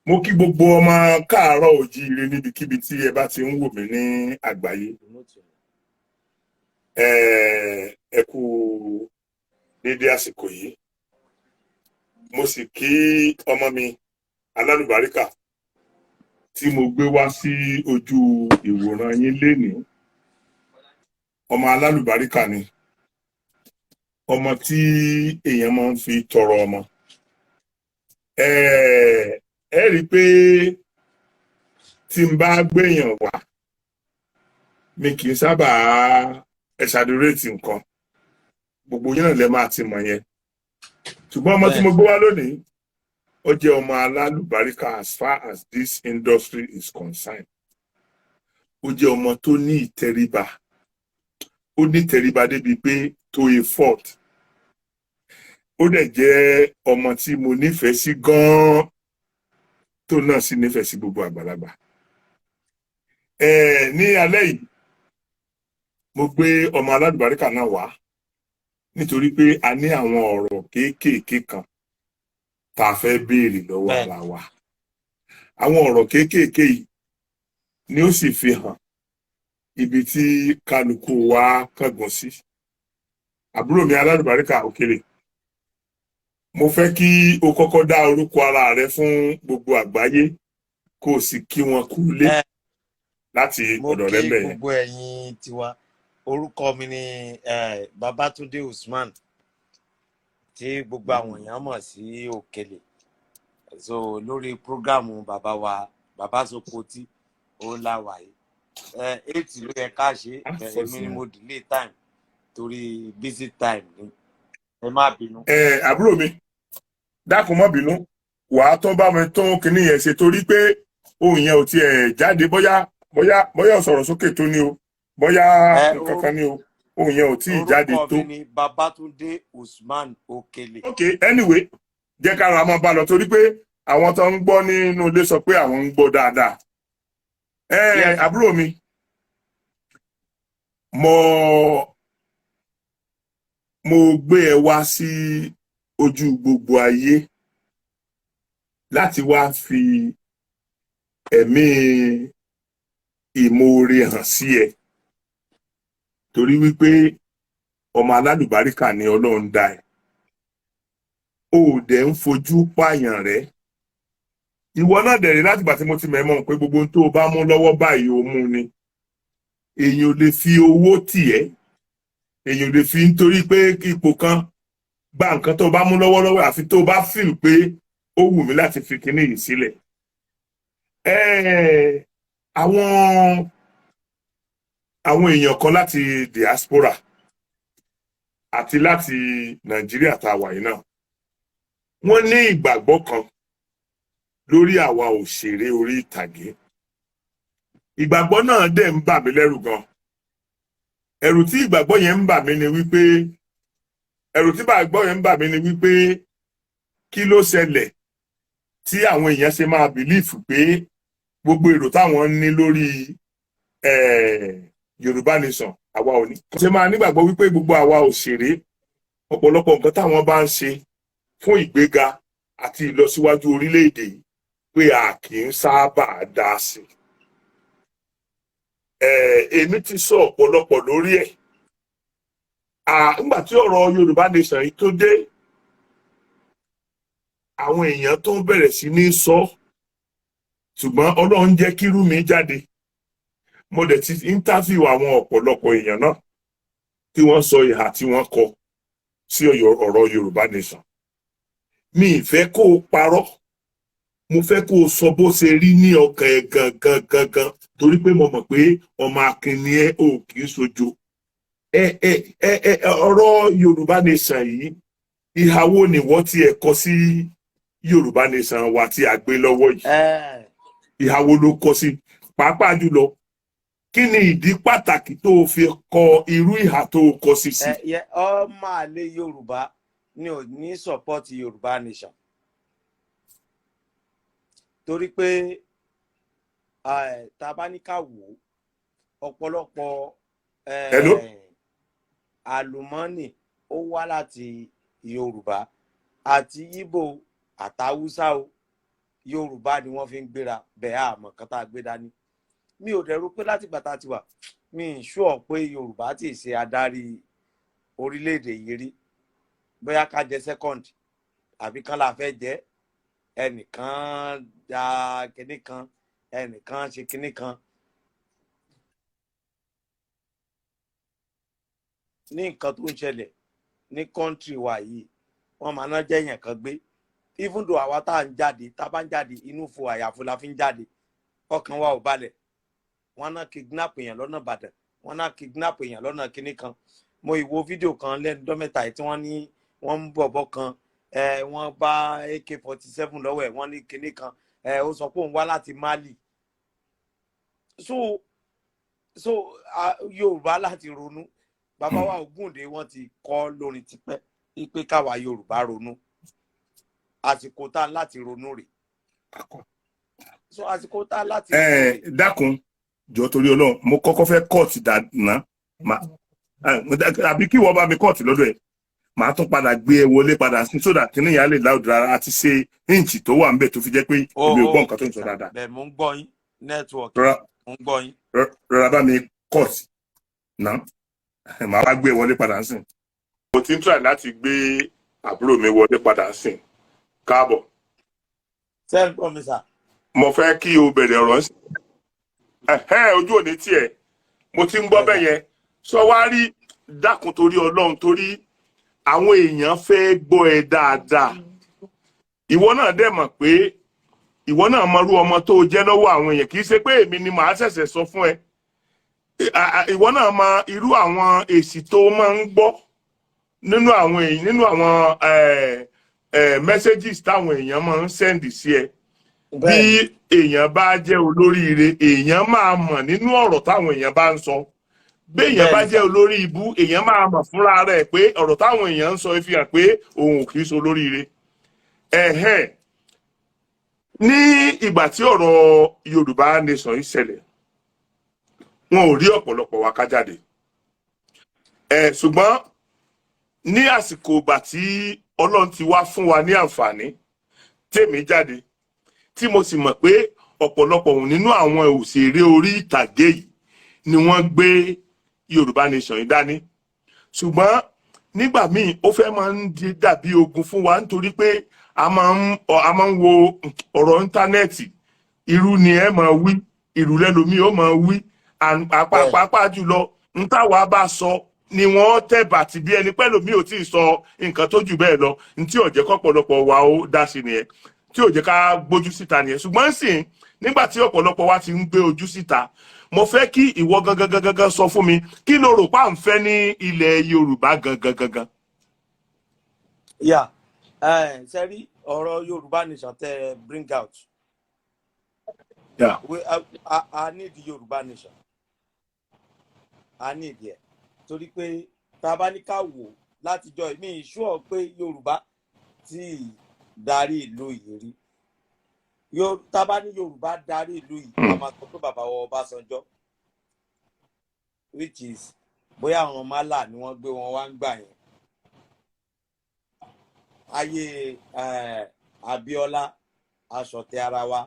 Mo kí gbogbo ọmọ káàárọ̀ òjíire níbikíbi tí ẹ bá ti ń wò mí ní àgbáyé. Ẹ kú dédé àsìkò yìí. Mo sì kí ọmọ mi alálùbáríkà tí mo gbé wá sí ojú ìwòran yín lénìí. Ọmọ alálùbáríkà ni, ọmọ tí èèyàn máa ń fi tọrọ ọmọ. Ẹ rí i pé tí n bá gbéyàn wá, mi kì í sábà exaggerate nǹkan. Gbogbo yín náà lẹ máa ti mọ̀ yẹn. Ṣùgbọ́n ọmọ tí mo gbé wá lónìí, ó jẹ́ ọmọ alálùbáríkà as far as this industry is concerned. Ó jẹ́ ọmọ tó ní ìtẹríba. Ó ní ìtẹríba débi pé to a fault. Ó dẹ̀ jẹ́ ọmọ tí mo nífẹ̀ẹ́ sí gan-an, tó náà sì nífẹ̀ẹ́ sí gbogbo àgbàlagbà. Ní alẹ́ yìí, mo gbé ọmọ alálùbáríkà náà wá nítorí pé a ní àwọn ọ̀rọ̀ kéékèèké kan tá a fẹ́ béèrè lọ́wọ́ ara wa. Àwọn ọ̀rọ̀ kéékèèké yìí ni ó sì fi hàn ibi tí kálukú wa kángun sí. Àbúrò mi alálùbáríkà Òkèlè, mo fẹ́ kí o kọ́kọ́ dá orúkọ ara rẹ fún gbogbo àgbáyé, kó o sì kí wọn kú lé láti Mo ọ̀dọ̀ rẹ kí bẹ̀yẹn. gbogbo ẹ̀yin tiwa. Orúkọ mi ni Babatunde Usman, tí gbogbo àwọn èèyàn mọ̀ sí Òkèlè. So lórí program bàbá wa, Bàbá Sopoti, ó la wà yìí. 8 ló yẹ ká ṣe. Èmi ni mo delay time torí busy time ni. Ẹ má bínú. Àbúrò mi, dákun, má bínú. Wàá tó bá mi tún kinní yẹn ṣe torí pé ohun yẹn ò tiẹ̀ jáde. Bóyá ò sọ̀rọ̀ sókè tó ní o, bóyá nǹkan kan ní o, ohun yẹn ò tí ì jáde Orúkọ tó. mi ni Babatunde Usman Òkèlè. Ok, anyway, jẹ́ kára máa bá lọ torí pé àwọn tó ń gbọ́ nínú ilé sọ pé àwọn ń gbọ́ dáadáa. Yes. Àbúrò mi, mo gbé ẹ wá sí ojú gbogbo ayé láti wá fi ẹ̀mí ìmoore hàn sí ẹ torí wípé ọmọ alálùbáríkà ni Ọlọ́run dá ẹ. O ò dẹ̀ ń fojú pààyàn rẹ. Ìwọ náà dẹ̀ rí látìgbà tí mo ti mọ̀ pé gbogbo ohun tó o bá mú lọ́wọ́ báyìí, o mú ni. Èèyàn ò lè fi owó tì ẹ́, èèyàn ò lè fi nítorí pé ipò kan gba nǹkan tó o bá mú lọ́wọ́lọ́wọ́, àfi tó o bá feel pé ó wù mí láti fi kinní yìí sílẹ̀. Àwọn èèyàn kan láti diaspora àti láti Nàìjíríà tá a wà yìí náà, wọ́n ní ìgbàgbọ́ kan lórí àwa òṣèré orí ìtàgé. Ìgbàgbọ́ náà dẹ̀ ń bà mí lẹ́rù gan. Ẹ̀rù tí ìgbàgbọ́ yẹn ń bà mí ni wípé, ẹ̀rù tí ìgbàgbọ́ yẹn ń bà mí ni wípé, kí ló ṣẹlẹ̀ tí àwọn èèyàn ṣe máa believe pé gbogbo èrò táwọn ní lórí Yorùbá Nation, àwa ò ní ṣe máa nígbàgbọ́ wípé gbogbo àwa òṣèré, ọ̀pọ̀lọpọ̀ nǹkan táwọn bá ń ṣe fún ìgbéga àti ìlọsíwájú orílẹ̀-èdè yìí, pé a kì í sábà dá sí i? Èmi ti sọ ọ̀pọ̀lọpọ̀ lórí ẹ̀. Nígbà tí ọ̀rọ̀ Yorùbá Nation yìí tó dé, àwọn èèyàn tó ń bẹ̀rẹ̀ sí ní sọ, ṣùgbọ́n Ọlọ́run jẹ́ kírú mi jáde. Mo dẹ̀ ti interview àwọn ọ̀pọ̀lọpọ̀ èèyàn náà tí wọ́n sọ ìhà tí wọ́n kọ sí ọ̀rọ̀ Yorùbá Nation. Mi ì fẹ́ kó o parọ́. Mo fẹ́ kó o sọ bó ṣe rí ní ọkàn ẹ̀ gangan gangan torí pé mo mọ̀ pé ọmọ akin ni ẹ́, ò kì í sojo. Ẹ ẹ ẹ ẹ ọ̀rọ̀ Yorùbá Nation yìí, ìhà wo ni wọ́n ti ẹ̀ kọ sí Yorùbá Nation wa tí a gbé lọ́wọ́ yìí? Ìhà wo ló kọ sí? Pàápàá jùlọ, kí ni ìdí pàtàkì tó o fi kọ irú ìhà tó o kọ sí? Ẹ ọmọ àlè Yorùbá ni ò ní support Yorùbá Nation torí pé tá a bá ní ká wò ó, ọ̀pọ̀lọpọ̀ Hello? àlùmọ́nì ó wá láti Yorùbá àti Ìgbò àtàwùsá o. Yorùbá ni wọ́n fi ń gbéra bẹ́ẹ̀. Àmọ́ kan tá a gbé dání, mi ò dẹ̀ rò pé láti gbà tá a ti wà, mi ì sure pé Yorùbá ti ṣe adarí orílẹ̀-èdè yìí rí. Bóyá ká jẹ second àbí kán la fẹ́ jẹ́, ẹnìkan da kinní kan, ẹnìkan ṣe kinní kan. Ní nǹkan tó ń ṣẹlẹ̀ ní country wa yìí, wọ́n máa ná jẹ́ èèyàn kan gbé. Even though àwa tá à ń jáde, tá a bá ń jáde, inú fo àyàfo la fi ń jáde, ọkàn wa ò balẹ̀. Wọ́n náà kidnap èèyàn lọ́nà Ìbàdàn, wọ́n náà kidnap èèyàn lọ́nà kinní kan. Mo ìwo fídíò kan lẹ́nu ọjọ́ mẹ́ta yìí tí wọ́n ní wọ́n ń bọ̀bọ̀ kan, ẹ wọ́n bá AK-47 lọ́wọ́ ẹ̀, wọ́n ní kinní kan, ẹ ó sọ pé òun wá láti Mali. So Yorùbá láti ronú. Bàbá wa Ògúndé, wọ́n ti kọ́ lórin tipẹ́ wípé káwa Yorùbá ronú. Àsìkò tá láti ronú rè. So àsìkò tá láti ronú Ẹ rè. Dákun, jọ, torí Ọlọ́run, mo kọ́kọ́ fẹ́ cut dáná, àbí kí ìwọ bá mi cut lọ́dọ̀ ẹ̀, màá tún padà gbé ẹ wọlé padà sí sódà kí nìyà lè láwùjọ rárá àti ṣe íǹtì tó wà níbẹ̀ tó fi jẹ́ pé èmi ò gbọ́ nǹkan tó ń sọ dáadáa. Bẹ́ẹ̀, mo ń gbọ́ yín, network. Rọra. Mo ń gbọ́ yín. Rọra bá mi cut náà, màá wá gbé ẹ wọlé padà sí. Mo ti ń try láti gbé àbúrò mi wọlé padà sí. Káàbọ̀. Ṣé ń gbọ́ mi, sir? Mo fẹ́ kí o bẹ̀rẹ̀ ọ̀rọ̀ sí. Ẹ̀hẹ́n, ojú òní tiẹ̀, mo ti ń gbọ́ bẹ́ẹ̀ yẹn. Sọ wá rí, dákun, torí Ọlọ́run, torí àwọn èèyàn fẹ́ gbọ́ ẹ dáadáa. Ìwọ náà dẹ̀ mọ̀ pé ìwọ náà mọrú ọmọ tó jẹ́ lọ́wọ́ àwọn èèyàn. Kì í ṣe pé èmi ni màá ṣẹ̀ṣẹ̀ sọ fún ẹ. Ìwọ náà mọ irú àwọn èsì tó máa ń gbọ́ nínú àwọn èèyàn, nínú àwọn messages táwọn èèyàn máa ń send sí ẹ. Bí èèyàn bá jẹ́ olóríire, èèyàn máa mọ̀ nínú ọ̀rọ̀ táwọn èèyàn bá ń sọ. Bí èèyàn bá jẹ́ olórí ibú, èèyàn máa mọ̀ fúnra rẹ̀ pé ọ̀rọ̀ táwọn èèyàn ń sọ fi hàn pé òun ò kì í ṣe olóríire. Ẹ̀hẹ́n, ní ìgbà tí ọ̀rọ̀ Yorùbá Nation yìí ṣẹlẹ̀, wọn ò rí ọ̀pọ̀lọpọ̀ wa ká jáde ẹ̀. Ṣùgbọ́n ní àsìkò ìgbà tí Ọlọ́run ti wá fún wa ní àǹfààní tèmi jáde, tí mo sì mọ̀ pé ọ̀pọ̀lọpọ̀ òun nínú àwọn òṣèré orí ìtàgé yìí ni wọ́n gbé Yorùbá Nation yìí dání. Ṣùgbọ́n nígbà míì, ó fẹ́ máa ń di dàbí ogun fún wa, nítorí pé a máa ń wo ọ̀rọ̀ íńtánẹ́ẹ̀tì. Irú ni ẹ máa wí, ìrù lẹ́lòmíì ó máa wí. Pàápàá jùlọ, ń táwa bá sọ ni wọ́n tẹ̀bà tí bí ẹni pẹ́lòmíì ò tí ì sọ nǹkan tó jù bẹ́ẹ̀ lọ. Ní tí ò jẹ́ kọ́pọ̀lọpọ̀ wa ó dá sí nìyẹn, tí ò jẹ́ ká gbójú síta nìyẹn. Ṣùgbọ́n sì nígbà tí ọ̀pọ̀lọpọ̀ wa ti ń gbé ojú síta, mo fẹ́ kí ìwọ gangan gangan gangan sọ fún mi, kí ló rò pa ń fẹ́ ní ilẹ̀ Yorùbá gangan gangan? Yà, ẹ ṣe rí ọ̀rọ̀ Yorùbá Nation tẹ bring out. We I need Yorùbá Nation, I need ẹ, torí pé tá a bá ní ká wò látijọ́, mi sure pé Yorùbá tí darí ìlú yìí rí. Tá a bá ní Yorùbá darí ìlú yìí, a máa sọ pé bàbá wa Ọbásanjọ́, which is bóyá àwọn málà ni wọ́n gbé wọn wá ń gbà yẹn. Ayé Abíọ́lá, aṣọ̀tẹ̀ ara wa.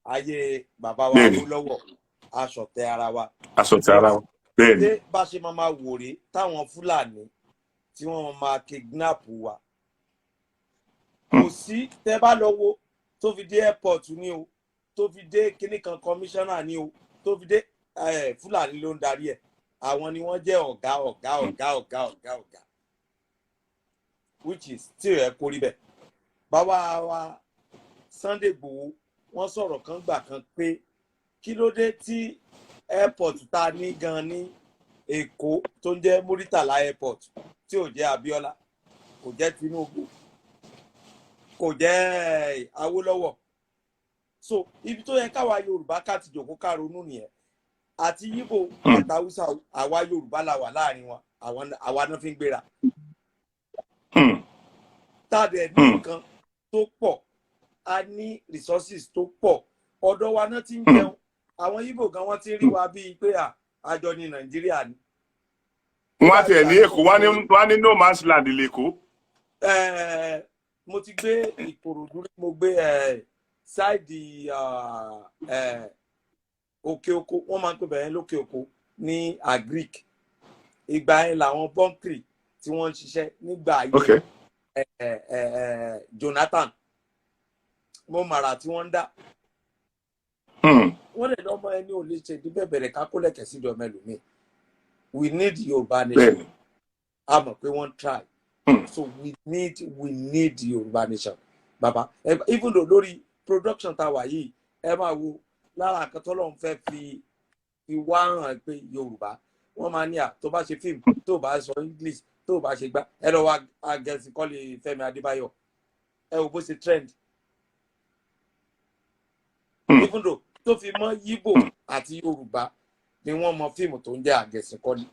Ayé bàbá wa Awólọ́wọ̀, aṣọ̀tẹ̀ ara wa. Aṣọ ti ara wọn, bẹ́ẹ̀ni. Ṣé bá ṣe máa máa wò rèé táwọn Fúlàní tí wọ́n máa kidnap wa? Kò sí. Tẹ́ bá lọ wo, tó fi dé airport ni o, tó fi dé kinní kan commissioner ni o, tó fi dé Fúlàní ló ń darí ẹ̀. Àwọn ni wọ́n jẹ́ ọ̀gá ọ̀gá ọ̀gá ọ̀gá ọ̀gá ọ̀gá, which is tí ò yẹ kó rí bẹ́ẹ̀. Bàbá wa Sunday Igboho, wọ́n sọ̀rọ̀ kan gbà kan pé kí ló dé tí airport tá a ní gan ní Èkó tó ń jẹ́ Muritala Airport, tí ò jẹ́ Abiola, kò jẹ́ Tinubu, kò jẹ́ Awólọ́wọ̀? So ibi tó yẹ káwa Yorùbá ká ti jòkó ká ronú nìyẹn. Àti Yíbò àti Haúsá, àwa Yorùbá la wà láàrin wọn, àwa náà fi ń gbéra. Tá a dẹ̀ ní nǹkan tó pọ̀, a ní resources tó pọ̀, ọ̀dọ̀ wa náà ti ń jẹun. Àwọn Yíbò gan, wọ́n ti ń rí wa bíi pé àjọ ní Nàìjíríà ni. Wọ́n á tiẹ̀ ní Èkó, wọ́n á ní no man's land lẹ́kọ̀ọ́. Mo ti gbé Ìkòròdú rí, mo gbé Side Òkè Oko, wọ́n máa ń pè bẹ̀rẹ̀ lókè Oko ní agric. Ìgbà yẹn làwọn bọ́ńkìrì tí wọ́n ń ṣiṣẹ́ nígbà ayé Jonathan, mo màrà tí wọ́n ń dá. Wọ́n lè lọ́mọ ẹni ò lè ṣe ìdí bẹ̀rẹ̀ kákólẹ̀kẹ̀ sí ìdọ̀mọ ẹlòmíì. We need Yorùbá nation. A mọ̀ pé wọ́n try. So we need Yorùbá nation, baba. Even though lórí production tá a wà yìí, ẹ máa wo lára nǹkan tọ́lọ́run fẹ́ fi wá hàn pé Yorùbá, wọ́n máa ní à tó bá ṣe fíìmù, tó bá sọ English, tó bá ṣe gbá. Ẹ lọ wá Agẹṣinkólé Fẹ́mi Adébáyọ̀, ẹ wò bó ṣe trend. Even though tó fi mọ́ Yíbò àti Yorùbá ni wọ́n mọ fíìmù tó ń jẹ́ Agẹṣinkólé.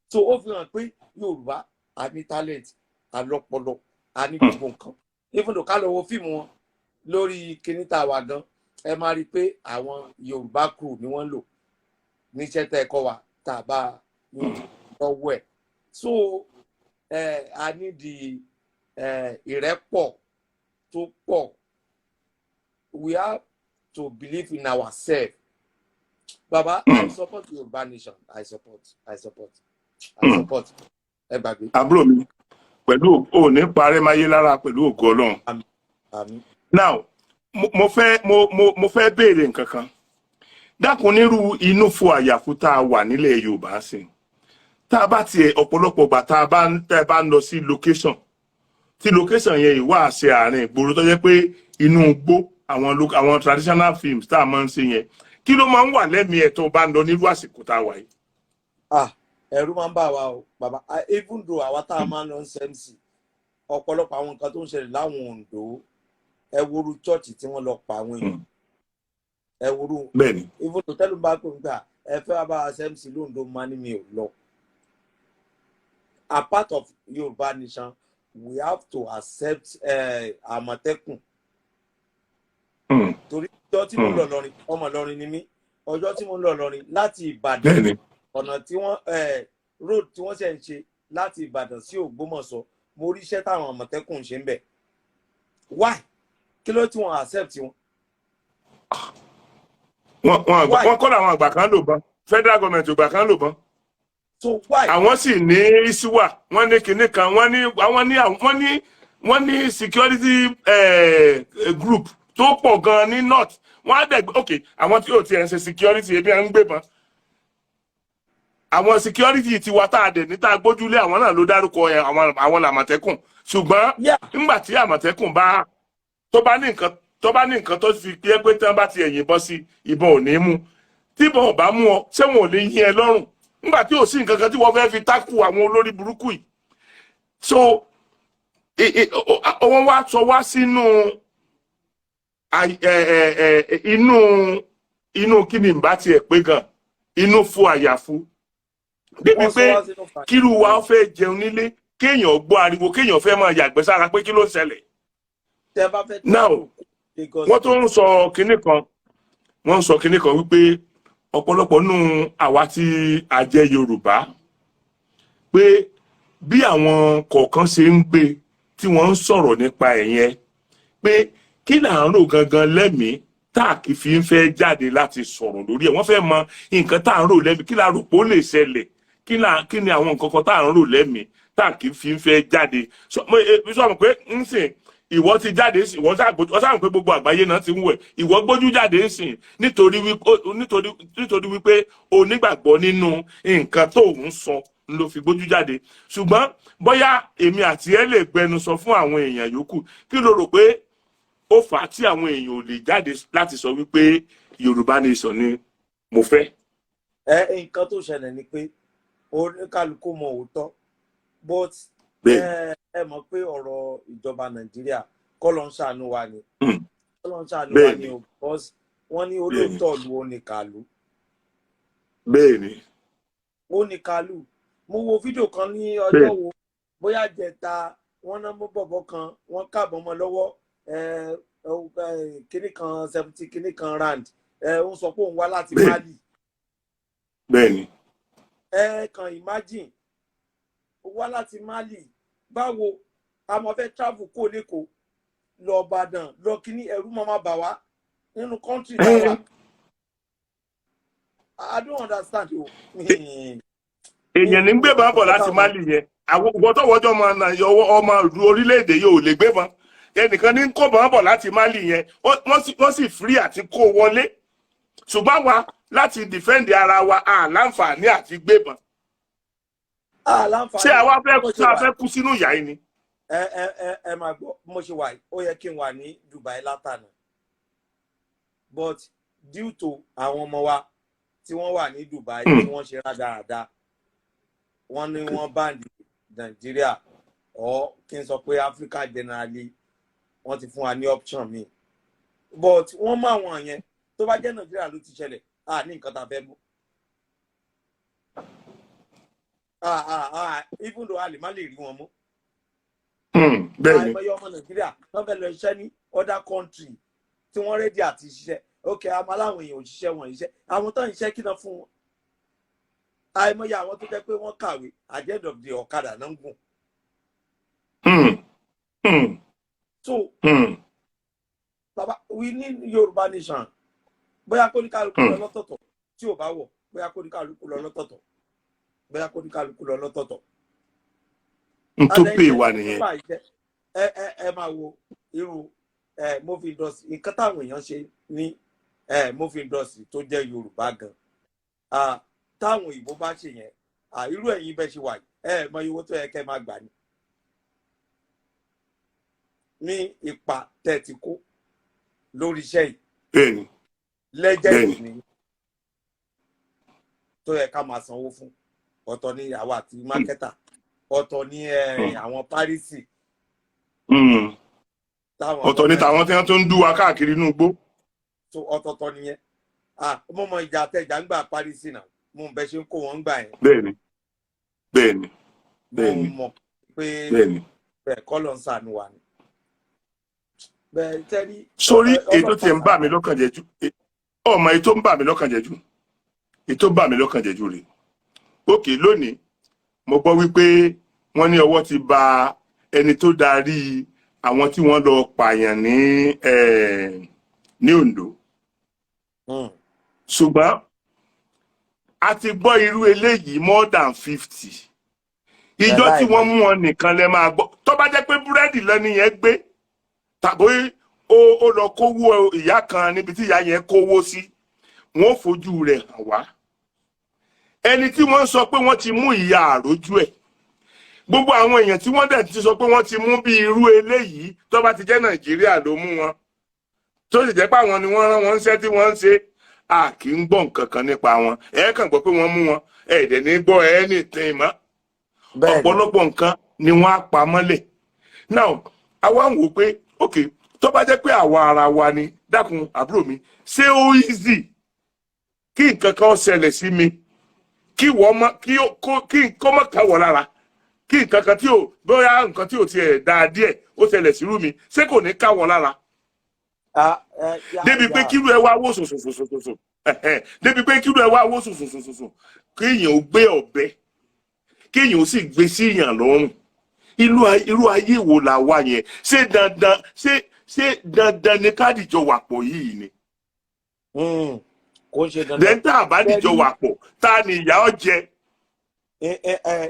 So ó fi hàn pé Yorùbá, a ní talent, a lọ́pọlọ, a ní gbogbo nǹkan. Even though ká lọ wo fíìmù wọn lórí kíní tá a wà gan, ẹ máa rí i pé àwọn Yorùbá crew ni wọ́n lò níṣẹ́ tẹ́ ẹ kọ́ wa tá a bá lọ́wọ́ ẹ̀. So a ní di ìrẹ́pọ̀ tó pọ̀. We have to believe in ourselves, baba. I support Yorùbá nation. I support, I support, I support. Ẹ gbàgbé. Àbúrò mi, pẹ̀lú òní parẹ́ máyé lára pẹ̀lú ògo Ọlọ́run. Àmín. Now, mo fẹ́ mo fẹ́ béèrè nǹkan kan. Dákun, nírú inú fo àyàfu tá a wà nílẹ̀ Yorùbá sí, tá a bá tiẹ̀ ọ̀pọ̀lọpọ̀ gbà tá a bá ń lọ sí location, tí location yẹn ìwà àṣẹ àárín ìgboro, tó jẹ́ pé inú igbó, àwọn traditional films tá a máa ń ṣe yẹn, kí ló máa ń wà lẹ́mìí ẹ̀ tó bá ń lọ nírú àsìkò tá a wà yìí? Ah, ẹ̀rù máa ń bà wá o, bàbá. Ah, even though àwa tá a máa ń lọ sí MC, ọ̀pọ̀lọpọ̀ àwọn nǹkan tó ń ṣẹlẹ̀ láwọn Oǹdó, ẹ woru church tí wọ́n lọ pa àwọn èèyàn, ẹ woru. Even though tẹ́lẹ̀ bá pè mí gbà, ẹ fẹ́ wá bá wa ṣe MC lóńdó, máa ní mi ò lọ. A part of Yorùbá nation, we have to accept Àmọ̀tẹ́kùn. Torí ọjọ́ tí mo ń lọ lọrin, ọmọ Ìlọrin ni mí, ọjọ́ tí mo ń lọ lọrin láti Ìbàdàn, ọ̀nà tí wọ́n road tí wọ́n ṣe ń ṣe láti Ìbàdàn sí Ògbómọ̀ṣọ́, mo rí iṣẹ́ táwọn Àmọ̀tẹ́kùn ń ṣe ń bẹ̀. Why? Kí ló tí wọ́n accept wọn? Wọ́n Why? Wọ́n kọ́ làwọn àgbà kan lò bán, federal government ògbà kan lò bán. So why? Àwọn sì ní isiwa, wọ́n ní kinní kan, wọ́n ní àwọn ní wọ́n ní security group tó pọ̀ gan ní north. Wọ́n á dẹ̀ ok, àwọn tí yóò tiẹ̀ ń ṣe security, ebi à ń gbébọn, àwọn security tiwa tá a dẹ̀ ní tá a gbójúlé, àwọn náà ló dárúkọ ẹ, àwọn làmọ̀tẹ́kùn. Ṣùgbọ́n nígbà tí Àmọ̀tẹ́kùn bá tó bá ní nǹkan tó bá ní nǹkan tó fi pé tí wọ́n bá ti ẹ̀yìn bọ́ sí, ìbọn ò ní mú. Tí ìbọn ò bá mú ọ, ṣé wọn ò lè yín ẹ lọ́rùn nígbà tí ò sí nǹkan kan tí wọ́n fẹ́ fi tákù àwọn olórí burúkú yìí? So wọ́n wá sọ wá sínú inú kí ni n bá tiẹ̀ pé gan, inú fún àyàfu débi Wọ́n sọ pé wá sínú fàyà. Kírú wa fẹ́ jẹun nílé, kéèyàn gbọ́ ariwo, kéèyàn fẹ́ máa yàgbẹ́ sára pé kí ló ń ṣẹlẹ̀. Tẹ bá fẹ́ Now, Lagos. Wọ́n tún ń sọ kinní kan, wọ́n ń sọ kinní kan wípé ọ̀pọ̀lọpọ̀ nù àwa tí a jẹ́ Yorùbá, pé bí àwọn kọ̀ọ̀kan ṣe ń gbé tí wọ́n ń sọ̀rọ̀ nípa ẹ̀ yẹn, pé kí là ń rò gangan lẹ́mìí tá a kì í fi ń fẹ́ jáde láti sọ̀rọ̀ lórí ẹ̀. Wọ́n fẹ́ mọ nǹkan tá à ń rò lẹ́mìí, kí là rò pé ó lè ṣẹlẹ̀, kí ni àwọn nǹkan kan tá à ń rò lẹ́mìí tá a kì í fi ń fẹ́ jáde. Sọ mọ̀ pé ń sìn ìwọ ti jáde sí, ìwọ sáà pé gbogbo àgbáyé náà ti ń wẹ̀, ìwọ gbójú jáde ń sìn nítorí wípé o nígbàgbọ́ nínú nǹkan tó ń sọ ló fi gbójú jáde. Ṣùgbọ́n bóyá èmi àti ẹ lè gbẹnu sọ fún àwọn èèyàn yòókù, kí ló rò pé ó fà á tí àwọn èèyàn ò lè jáde láti sọ wípé Yorùbá nation ni mo fẹ́? Ẹ nǹkan tó ṣẹlẹ̀ ni pé oníkálukú mọ òótọ́, but ẹ mọ̀ pé ọ̀rọ̀ ìjọba Nàìjíríà, kọ́ ló ń ṣàánú wa ni, kọ́ ló ń ṣàánú wa ni o, because wọ́n ní olóòótọ́ lu oníkàlù. Oníkàlù. Mo wo fídíò kan ní ọjọ́ wo, bóyá jẹta, wọ́n ná mú bọ̀bọ̀ kan, wọ́n káàbọ̀ mọ́ lọ́wọ́ ẹ ẹ kíní kan, 70 kíní kan round. Ẹ ó ń sọ pé òun wá láti Mali. Ẹ kàn imagine, ó wá láti Mali, báwo a máa fẹ́ travel kó lẹ́kọ̀ọ́? Lọ Ìbàdàn, lọ kíní, ẹ̀rù máa ma bà wá nínú country tá a wà. I don't understand o. Èèyàn ní gbébọn bọ̀ láti Mali yẹn. Àwọn ìwọ́tọ̀wọ́jọ́ ọmọ ọmọ ìlú orílẹ̀-èdè yìí ò lè gbébọn. Ẹnìkan ní kó bọ́n bọ̀ láti Mali yẹn, wọ́n sì free àti kó wọlé, ṣùgbọ́n wa láti defend ara wa, a láǹfààní àti gbébọn. Láǹfààní. Ṣé àwa fẹ́ Bó ṣe ṣé a wà fẹ́ kú sínú ìyà yìí ni? Ẹ máa gbọ́, bí mo ṣe wà yìí, ó yẹ kí n wà ní Dubai látànà, but due to àwọn ọmọ wa tí wọ́n wà ní Dubai tí wọ́n ṣe rádaràda, wọ́n ní wọ́n ban Nàìjíríà, or kí n sọ pé Africa generally, wọ́n ti fún wa ní option mi, but wọ́n mú àwọn yẹn. Tó bá jẹ́ Nàìjíríà ló ti ṣẹlẹ̀, a ní nǹkan tá a fẹ́ mú. Even though a lè má lè rí wọn mú. Bẹ́ẹ̀ ni. Àìmọye ọmọ Nàìjíríà wọ́n fẹ́ lọ iṣẹ́ ní other country tí wọ́n ready àti ṣiṣẹ́. Ok, àmọ́ aláwọn èèyàn òṣìṣẹ́ wọn iṣẹ́, àwọn tó ń ṣiṣẹ́, kí náà fún wọn? Àìmọye àwọn tó jẹ́ pé wọ́n kàwé, at the end of the day, ọ̀kadà náà ń gùn. So baba, we need Yorùbá nation. Bóyá kó ní kálukú lọ lọ́tọ̀ọ̀tọ̀, tí ò bá wọ̀, bóyá kó ní kálukú lọ lọ́tọ̀ọ̀tọ̀, bóyá kó ní kálukú lọ lọ́tọ̀ọ̀tọ̀. N tó pè wá nìyẹn. Ẹ máa wo irú ẹ movie industry, nǹkan táwọn èèyàn ṣe ní ẹ movie industry tó jẹ́ Yorùbá gan. Táwọn òyìnbó bá ṣe yẹn, irú ẹ̀yin bẹ́ẹ̀ ṣe wà yìí, ẹ mọ iye owó tó yẹ kẹ́ máa gbà ní ní ipa tẹ́ ti kó lórí iṣẹ́ yìí. Legend ní tó yẹ ká máa sanwó fún. Ọ̀tọ̀ ní àwa àti marketer, ọ̀tọ̀ ní àwọn Paris táwọn Ọ̀tọ̀ ní tàwọn tí wọ́n tún ń dú wa káàkiri inú igbó. So ọ̀tọ̀ọ̀tọ̀ nìyẹn. Mo mọ ìjà àtẹjà ń gbà Paris náà, mo bẹ ṣe ń kó wọn gbà yẹn. bẹ́ẹ̀ni bẹ́ẹ̀ni bẹ́ẹ̀ni Mo mọ̀ pé bẹ́ẹ̀ kọ́ ló ń sànù wa ni bẹ́ẹ̀ tẹ́rí. Sórí ètò tí ń bà mí lọ́kàn jẹ́ jù, ọmọ ètò ń bà mí lọ́kàn jẹ́ jù, ètò ń bà mí lọ́kàn jẹ́ jù rèé. Òkè lónìí, mo gbọ́ wípé wọ́n ní ọwọ́ ti ba ẹni tó darí àwọn tí wọ́n lọ pààyàn ní Oǹdó. Ṣùgbọ́n a ti gbọ́ irú eléyìí more than 50. Ìjọ tí wọ́n mú wọn nìkan lẹ máa gbọ́. Tó bá jẹ́ pé búrẹ́dì lẹ́ni yẹn gbé, tàbí ó lọ kówó ìyá kan níbi tí ìyá yẹn kówó sí, wọ́n fojú rẹ̀ hàn wá. Ẹni tí wọ́n sọ pé wọ́n ti mú, ìyá àrójú ẹ̀. Gbogbo àwọn èèyàn tí wọ́n dẹ̀ ti sọ pé wọ́n ti mú bí irú eléyìí, tó bá ti jẹ́ Nàìjíríà ló mú wọn, tó sì jẹ́ pé àwọn ni wọ́n rán wọn níṣẹ́ tí wọ́n ń ṣe, a kì í gbọ́ nǹkan kan nípa wọn. Ẹ kàn gbọ́ pé wọ́n mú wọn, ẹ dẹ̀ ní gbọ́ anything mọ́. Ọ̀pọ̀lọpọ̀ nǹkan ni wọ́n á pa mọ́lẹ̀. Now, àwa ń wò pé ok, tó bá jẹ́ pé àwa ara wa ni, dákun àbúrò mi, ṣé ó easy kí nǹkan kan ṣẹlẹ̀ sí mi, kí wọ́n mọ́ kí ó kí kó mọ́ káwọ́ lára, kí nǹkan kan tí ò, bóyá nǹkan tí ò tiẹ̀ dáa díẹ̀ ó ṣẹlẹ̀ sírú mi, ṣé kò ní káwọ́ lára? Débi pé kírú ẹ wá wò sòsòsòsòsò, débi pé kírú ẹ wá wò sòsòsòsò, kéèyàn ó gbé ọ̀bẹ, kéèyàn ó sì gbé sí èèyàn lọ́rùn. Irú ayé wo la wá yẹn? Ṣé dandan ni kádìjọ wà pọ̀ yìí ni? Kò ń ṣe dandan. Then tá a bá dìjọ wà pọ̀, tá ni ìyá ọ jẹ?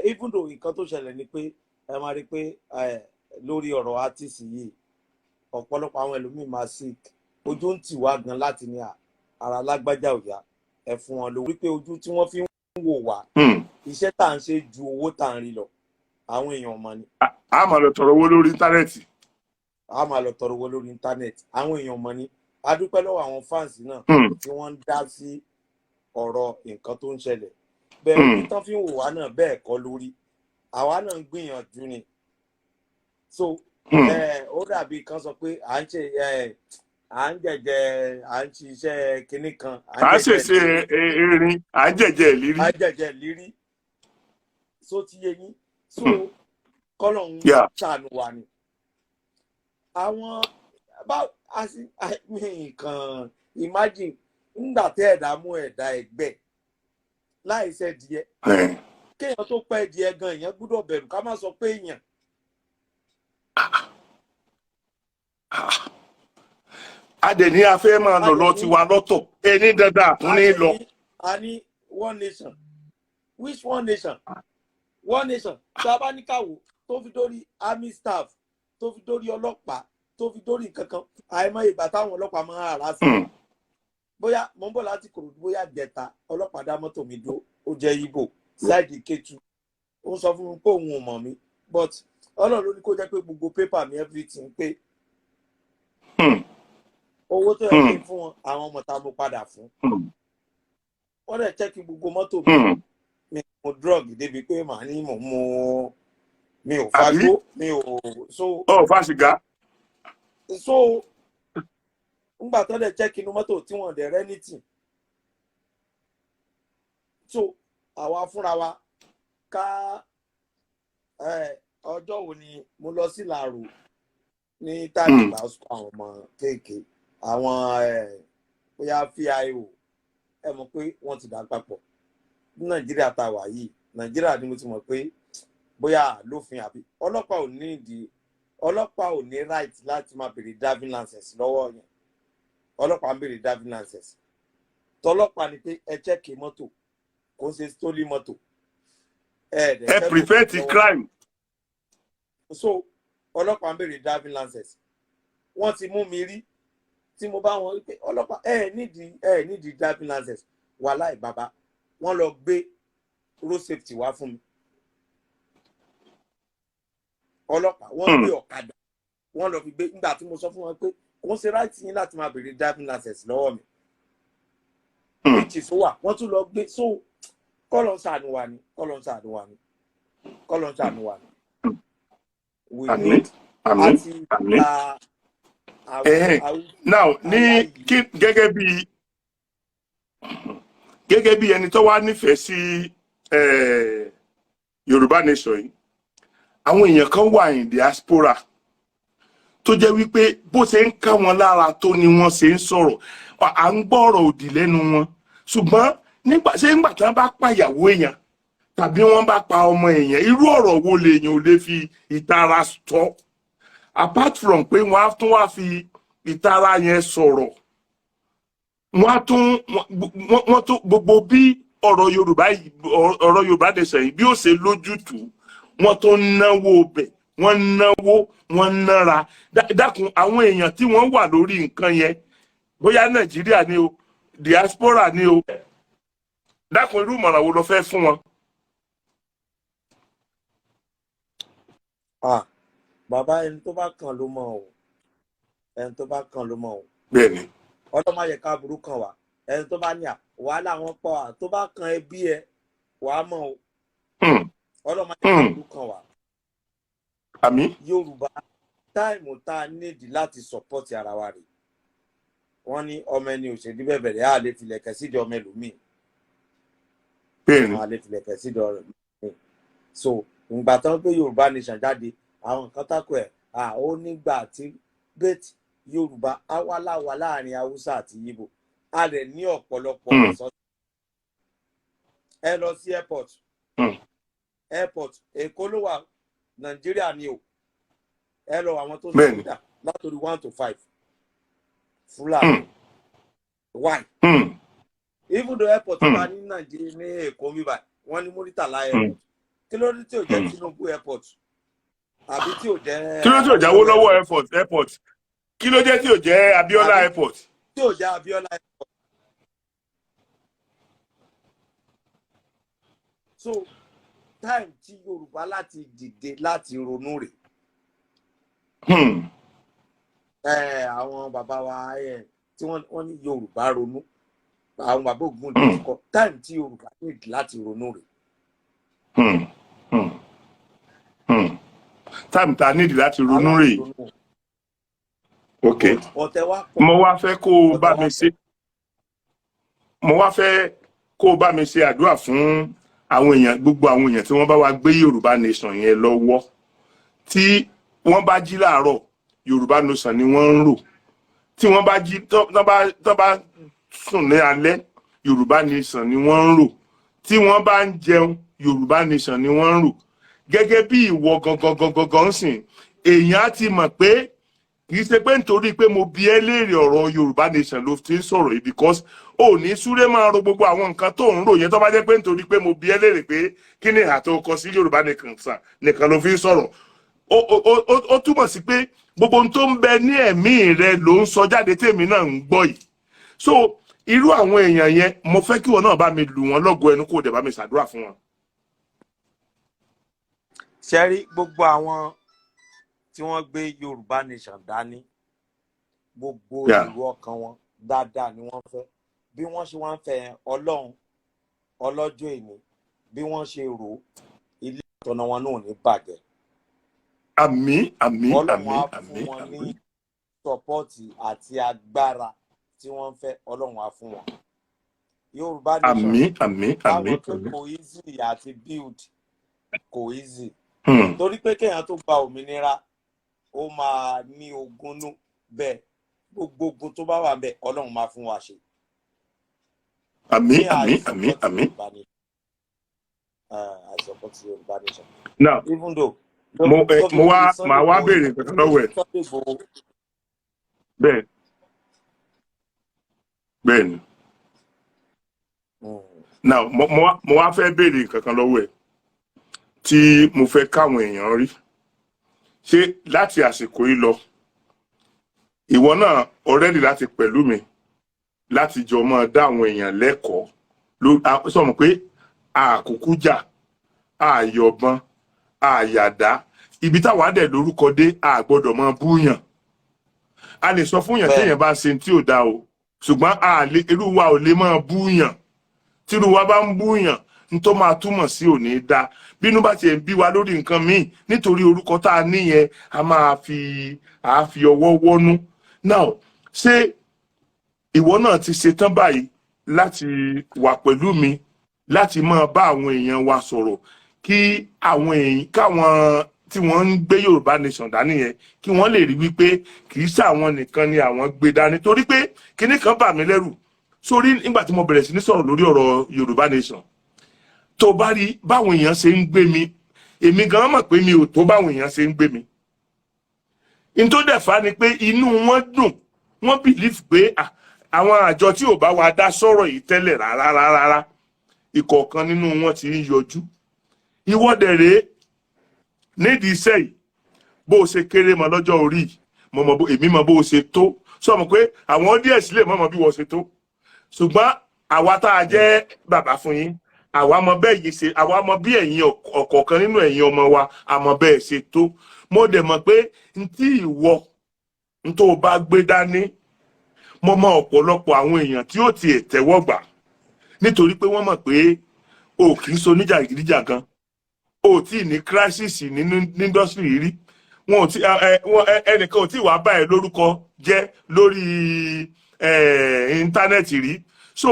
Even though nǹkan tó ṣẹlẹ̀ ni pé ẹ máa rí i pé lórí ọ̀rọ̀ artist yìí, ọ̀pọ̀lọpọ̀ àwọn ẹlòmíì máa sick, ojú ń tì wá gan láti ní ara lágbájá ò yá, ẹ fún wọn lówó, wípé ojú tí wọ́n fi ń wò wá, iṣẹ́ tá à ń ṣe ju owó tá à ń rí lọ, àwọn èèyàn mọ̀ ni. A máa lọ tọrọ owó lórí íńtánẹ́ẹ̀tì. A máa lọ tọrọ owó lórí íńtánẹ́ẹ̀tì, àwọn èèyàn mọ̀ ni. A dúpẹ́ lọ́wọ́ àwọn fans náà tí wọ́n ń dá sí ọ̀rọ̀ nǹkan tó ń ṣẹlẹ̀ bẹ́ẹ̀. Ojú tán fi ń wò wá náà, bẹ́ẹ̀ kọ́ lórí, àwa náà ń gbìyànjú ni. So ó dàbí kan sọ pé à ń ṣe à ń jẹjẹ, à ń ṣiṣẹ́ kinní kan. À ń ṣèṣe erin, à ń jẹjẹ ìlérí. À ń jẹjẹ ìlérí. So ti yé yín? So kọ́lọ̀ ń ṣàánú wa ni. Àwọn bá a sì nǹkan, imagine ńgbà tẹ́ ẹ̀dá mú ẹ̀dá ẹgbẹ́ láìsẹ̀ díẹ̀, kéèyàn tó pẹ́ díẹ̀ gan, èèyàn gbúdọ̀ bẹ̀rù, ká má sọ pé èèyàn. A dẹ̀ ní a fẹ́ máa A lọ dẹ̀ lọ ní tiwa lọ́tọ̀, ẹni dandan a àtún ní dẹ̀ lọ. ní a ní one nation. Which one nation? One nation tá a bá ní káwò, tó fi dórí army staff, tó fi dórí ọlọ́pàá, tó fi dórí nǹkan kan, àìmọ̀ ìgbà táwọn ọlọ́pàá máa ń harass. Bóyá mo ń bọ̀ láti Ìkòròdú, bóyá jẹta, ọlọ́pàá dá mọ́tò mi dúró. Ó jẹ́ Ìgbò, side Kétu. Ó ń sọ fún mi pé òun ò mọ̀ mí, but Ọlọ́run ló ní kó jẹ́ pé gbogbo paper mi, everything pé. Owó tó yẹ kí n fún wọn, àwọn ọmọ ta mo padà fún. Wọ́n dẹ̀ check gbogbo mọ́tò mi. Mi ò mu drug débi pé màá ní mò ń mu. Mi ò Àbí? fagbó, mi ò so. Ọ fa sìgá. So ńgbà tó dẹ̀ check inú mọ́tò tí wọ́n dẹ̀ rí anything, so àwa fúnra wa ká ọjọ́ wo ni mo lọ sí Ìlàrò ní táàgì àwọn ọmọ kéèké, àwọn bóyá VIO. Ẹ mọ̀ pé wọ́n ti dà papọ̀ ní Nàìjíríà tá a wà yìí. Nàìjíríà ni mo ti mọ̀ pé bóyá lófin àbí ọlọ́pàá ò ní ìdí, ọlọ́pàá ò ní right láti máa béèrè driving license lọ́wọ́ yẹn. Ọlọ́pàá ń béèrè driving license. Tọlọ́pàá ni pé ẹ check mọ́tò, kò ń ṣe stolen mọ́tò. Ẹ dẹ̀ Ẹ fẹ́ prevent lọ́wọ́. crime. So ọlọ́pàá ń béèrè driving license. Wọ́n ti mú mi rí tí mo bá wọn pé ọlọ́pàá, ẹ nídìí driving license. Wàláì bàbá, wọ́n lọ gbé road safety wá fún mi. Ọlọ́pàá, wọ́n gbé ọ̀kadà, wọ́n lọ fi gbé. Nígbà tí mo sọ fún wọn pé kò ń ṣe right yín láti máa béèrè driving license lọ́wọ́ mi, which is ó wà, wọ́n tún lọ gbé. So kọ́lọ̀ ń ṣàánú wa ni, kọ́lọ̀ ń ṣàánú wa ni, kọ́lọ̀ ń ṣàánú wa ni. We Àmín. need Àmín. àti Àmín. gba àwọn Now ní àwa yìí. kí gẹ́gẹ́ bí ẹni tó wá nífẹ̀ẹ́ sí Yorùbá nation yìí, àwọn èèyàn kan wà in diaspora tó jẹ́ wípé bó ṣe ń ká wọn lára tó ni wọ́n ṣe ń sọ̀rọ̀. À ń gbọ́ ọ̀rọ̀ òdì lẹ́nu wọn, ṣùgbọ́n nígbà ṣé nígbà tí wọ́n bá pàyàwó èèyàn tàbí wọ́n bá pa ọmọ èèyàn, irú ọ̀rọ̀ wo lèèyàn ò lè fi ìtara sọ, apart from pé wọ́n á tún wá fi ìtara yẹn sọ̀rọ̀, wọ́n á tún wọ́n tún gbogbo bí ọ̀rọ̀ Yorùbá yìí, ọ̀rọ̀ Yorùbá nation yìí, bí ó ṣe lójútùú, wọ́n tún náwó bẹ̀, wọ́n náwó, wọ́n nára. Dákun, àwọn èèyàn tí wọ́n wà lórí nǹkan yẹn, bóyá Nàìjíríà ni o, diaspora ni o, dákun, irú ìmọ̀ràn wo ló fẹ́ fún wọn? Ah, bàbá, ẹni tó bá kàn ló mọ̀ o. Ẹni tó bá kàn ló mọ̀ o. Ọlọ́mọ ayẹ ká burú kàn wá. Ẹni tó bá ní à wàhálà wọn pọ̀ à, tó bá kan ẹbí ẹ, wàá mọ̀ o. Ọlọ́mọ ayẹ ká burú kàn wá. Àmín. Yorùbá, time tá a nídìí láti support ara wa rè. Wọ́n ní ọmọ ẹni òṣèlú bẹ̀bẹ̀rẹ̀, á lè filẹ̀kẹ̀ sídìí ọmọ ẹlòmíì. Á lè filẹ̀kẹ̀ sídìí ọmọ ẹlòmíì. So ìgbà tán pé Yorùbá nation jáde, àwọn nǹkan tako ẹ̀ à ó nígbà tí bẹ́ẹ̀ Yorùbá awáláwa láàrin Haúsá àti Ìgbò, a lè ní ọ̀pọ̀lọpọ̀ resources. Ẹ lọ sí airport. Airport Èkó ló wà, Nàìjíríà ni o. Ẹ lọ àwọn tó sọ́jà látòrí 1 to 5, Fúlàní. Why? Even though airport wà ní Nàìjíríà, ní Èkó mi báyìí, wọ́n ní Muritala Airport. Kí ló dé tí ò jẹ́ Tinubu Airport, àbí tí ò jẹ́ Kí ló tí ò jẹ́ Awólọ́wọ̀ airport? Kí ló jẹ́ tí ò jẹ́ Abiola Àbí airport? tí ò jẹ́ Abiola Airport? So time tí Yorùbá láti dìde, láti ronú rè. Àwọn bàbá wa tí wọ́n ní Yorùbá ronú, àwọn bàbá Ògúndé ti kọ. Time tí Yorùbá need láti ronú rè. Time tá a nídìí láti ronú Aláti rèé. ronú. Ok. But ọ̀tẹ̀ wa pọ̀. Mo wá fẹ́ kó o bá Ọ̀tẹ̀ mi wa ṣe, mo wá fẹ́ kó o bá mi ṣe àdúrà fún àwọn èèyàn, gbogbo àwọn èèyàn tí wọ́n bá wa gbé Yorùbá nation yẹn lọ́wọ́, tí wọ́n bá jí láàárọ̀, Yorùbá nation ni wọ́n ń rò. Tí wọ́n bá jí, tó bá sùn ní alẹ́, Yorùbá nation ni wọ́n ń rò. Tí wọ́n bá ń jẹun, Yorùbá nation ni wọ́n ń rò. Gẹ́gẹ́ bí ìwọ gangan gangan gan sìn, èèyàn á ti mọ̀ pé Kì í ṣe pé nítorí pé mo bi ẹ́ léèrè ọ̀rọ̀ Yorùbá Nation ló ti ń sọ̀rọ̀ yìí, because ò ní súré máa ro gbogbo àwọn nǹkan tó ń rò yẹn tó bá jẹ́ pé nítorí pé mo bi ẹ́ léèrè pé kí ni ìhà tó kọ sí Yorùbá Nation nìkan ló fi ń sọ̀rọ̀. Ó túmọ̀ sí pé gbogbo ohun tó ń bẹ ní ẹ̀mí rẹ ló ń sọ jáde tèmi náà ń gbọ́ yìí. So irú àwọn èèyàn yẹn, mo fẹ́ kí wọn náà bá mi lù wọ́n lọ́gọ̀ọ́ ẹnu, kó o dẹ̀ bá mi ṣàdúrà fún wọn. Ṣe rí gbogbo àwọn tí wọ́n gbé Yorùbá Nation dání, gbogbo èrò ọkàn wọn dáadáa ni wọ́n fẹ́. Bí wọ́n ṣe wá ń fẹ́ yẹn, Ọlọ́run ọlọ́jọ́ èní, bí wọ́n ṣe rò ó, ilé ìtọ́nà wọn náà ò ní bàjẹ́. Àmín, àmín. Ọlọ́run Àmín. á fún Àmín. wọn ní Àmín. support àti agbára tí wọ́n ń fẹ́. Ọlọ́run á fún wọn. Yorùbá Nation, Àmín, àmín, àmín. káwọn pé Àmín. kò easy àti build, kò easy, torí pé kéèyàn tó gba òmìnira, ó máa ní ogun nú. Bẹ́ẹ̀ gbogbo ogun tó bá wà bẹ́ẹ̀, Ọlọ́run máa fún wa ṣe. Àmín. Ní Àmín. I Àmín. support Àmín. Yorùbá Nation. I support Yorùbá Nation Now even though mo ẹ tó fi mo lórí wá Sunday màá wá Igboho, béèrè nǹkan kan lọ́wọ́ ẹ̀. Sunday Igboho. Bẹ́ẹ̀ ni. Now mo wá fẹ́ béèrè nǹkan kan lọ́wọ́ ẹ̀ tí mo fẹ́ káwọn èèyàn rí. Ṣé láti àsìkò yìí lọ, ìwọ náà already láti pẹ̀lú mi láti jọ máa dá àwọn èèyàn lẹ́kọ̀ọ́ ló sọ mọ̀ pé àkókò jà, àyọ̀bọ̀n, àyàdá, ibi táwa dẹ̀ lórúkọ dé, a gbọ́dọ̀ máa búyàn. A lè sọ fún yàn téèyàn bá ń ṣe tí ò dáa o, ṣùgbọ́n a lè, irú wa ò lè máa búyàn. Tírú wa bá ń búyàn, n tó máa túmọ̀ sí ò ní dá. Bínú bá tiẹ̀ ń bí wa lórí nǹkan míì, nítorí orúkọ tá a níyẹn, a máa fi a fi ọwọ́ wọ́nú. Now, ṣé ìwọ náà ti ṣetán báyìí láti wà pẹ̀lú mi láti máa bá àwọn èèyàn wa sọ̀rọ̀, kí àwọn èèyàn káwọn tí wọ́n ń gbé Yorùbá Nation dání yẹn, kí wọ́n lè rí wípé kì í ṣàwọn nìkan ni àwọn gbé dání? Torí pé kinní kan bà mí lẹ́rù sórí nígbà tí mo bẹ̀rẹ̀ sí ní sọ̀rọ̀ lórí ọ̀rọ̀ Yorùbá Nation. Tó bá rí báwọn èèyàn ṣe ń gbé mi, èmi gan mọ̀ pé mi ò tó báwọn èèyàn ṣe ń gbé mi. N tó dẹ̀ fà ni pé inú wọn dùn, wọ́n believe pé àwọn àjọ tí ò bá wa dá sọ̀rọ̀ yìí tẹ́lẹ̀ rárá rárá, ìkọ̀ọ̀kan nínú wọn ti ń yọjú. Ìwọ́dẹ̀ rèé nídìí iṣẹ́ yìí, bó o ṣe kéré mọ lọ́jọ́ orí yìí, mo mọ bó èmi mọ bó o ṣe tó. Sọ mọ̀ pé àwọn audience lè mọ̀ mọ̀ bí wọ́n ṣe tó, ṣùgbọ́n àwa tá a jẹ́ bàbá fún yín, àwa mọ bẹ́ẹ̀ yìí ṣe, àwa mọ bí ẹ̀yin ọ̀kọ̀ọ̀kan nínú ẹ̀yin ọmọ wa, a mọ bẹ́ẹ̀ ṣe tó. Mo dẹ̀ mọ̀ pé n tí ìwọ n tó o bá gbé dání, mo mọ ọ̀pọ̀lọpọ̀ àwọn èèyàn tí ó tiẹ̀ tẹ́wọ́ gbà, nítorí pé wọ́n mọ̀ pé o kì í so oníjàgídíjàgan, o tí ì ní crisis nínú industry rí, wọn ò tí ẹ wọn ẹnìkan ò tí ì wá bá ẹ lórúkọ jẹ́ lórí íńtánẹ́ẹ̀tì rí. So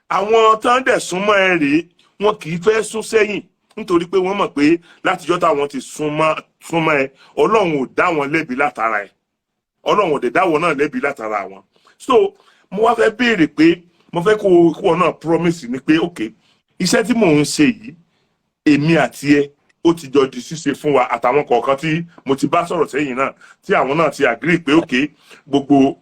àwọn tán dẹ̀ súnmọ́ ẹ rèé, wọn kì í fẹ́ sún sẹ́yìn, nítorí pé wọ́n mọ̀ pé látijọ́ táwọn ti súnmọ́ ẹ, Ọlọ́run ò dá wọn lẹ́bi látara ẹ, Ọlọ́run ò dẹ̀ dá wọn náà lẹ́bi látara wọn. So mo wá fẹ́ béèrè pé mo fẹ́ kó o náà promise mi pé, ok, iṣẹ́ tí mò ń ṣe yìí, èmi àti ẹ, ó ti jọ di ṣíṣe fún wa, àtàwọn kọ̀ọ̀kan tí mo ti bá sọ̀rọ̀ sẹ́yìn náà, tí àwọn náà ti agree pé ok, gbogbo